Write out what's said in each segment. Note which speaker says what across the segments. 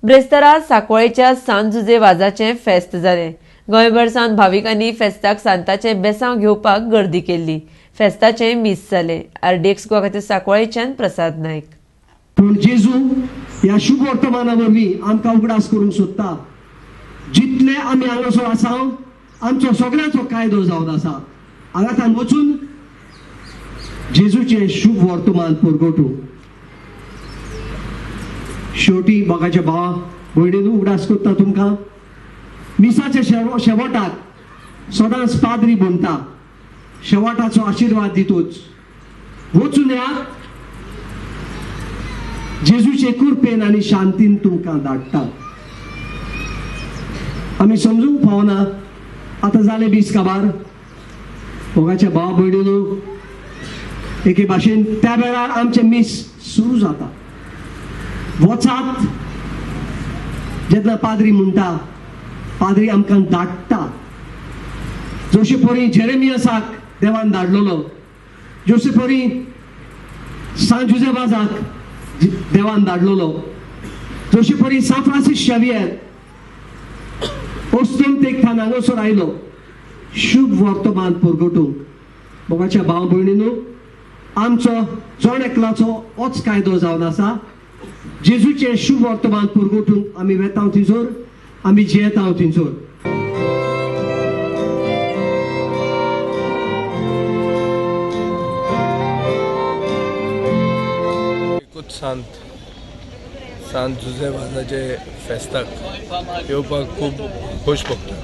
Speaker 1: ब्रेस्तारा सांकवाळेच्या सांत जुजे वाजाचें फेस्त जालें. गोंयभर सावन भाविकांनी फेस्ताक सांताचें बेसांव घेवपाक गर्दी केल्ली. फेस्ताचें मीस जालें. आरडीएक्स गोवा खातीर सांकवाळेच्यान प्रसाद नायक.
Speaker 2: पूण जेजू ह्या शुभ वर्तमाना वरवीं आमकां उगडास करूंक सोदता, जितले आमी हांगासर आसा आमचो सगळ्यांचो कायदो जावन आसा हांगासान वचून जेजूचें शुभ वर्तमान परगटूं. शेवटी मोगाच्या भावा भयणीन उगडास करता तुमकां, मिसाच्या शेवटाक सदांच पाद्री म्हणटा, शेवटाचो आशिर्वाद दितूच वचून या, जेजूचे कृपेन आनी शांतीन तुमकां धाडटा. आमी समजूंक पावना आतां जालें 20 काबार. मोगाच्या भाव भयणीनो, एके भाशेन त्या वेळार आमचें मीस सुरू जाता. वचात जेन्ना पाद्री म्हणटा, पाद्री आमकां धाडटा. जशे परी जेरेमियासाक देवान धाडलेलो, जशे परी सांत जुजेवाजाक देवान धाडलेलो, जशे परी सांत फ्रांसीस शेवियर अस्तंतेक थान हांगासर आयलो शुभ वर्तमान परगटूंक. मोगाच्या भाव भयणीनो, आमचो जण एकल्याचो होच कायदो जावन आसा, जेजूचें शुभ वर्तमान परगटूंक आमी वेता थंयसर, आमी जियेता थंयसर.
Speaker 3: एकूच सांत सांत जुजे वाजाचे फेस्ताक येवपाक खूब खोश भोगता.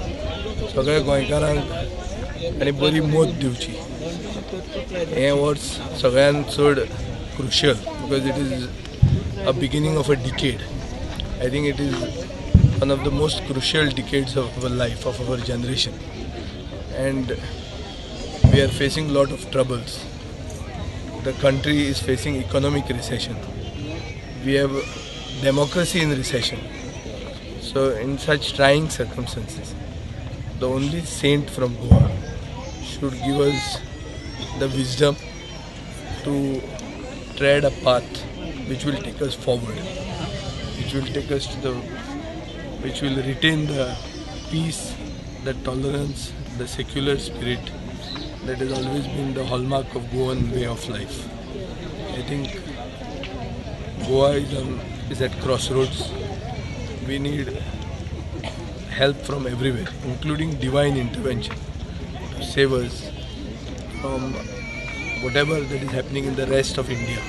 Speaker 3: सगळ्या गोंयकारांक आनी बरी मोत दिवची. हें वर्स सगळ्यान चड crucial because it is a beginning of a decade. I think it is one of the most crucial decades of our life, of our generation, and we are facing lot of troubles. The country is facing economic recession. We have democracy in recession. So in such trying circumstances, the only saint from Goa should give us the wisdom to tread a path which will take us forward, which will take us to the, which will retain the peace, the tolerance, the secular spirit that has always been the hallmark of Goan way of life. I think Goa is at crossroads. We need help from everywhere, including divine intervention to save us from whatever that is happening in the rest of India.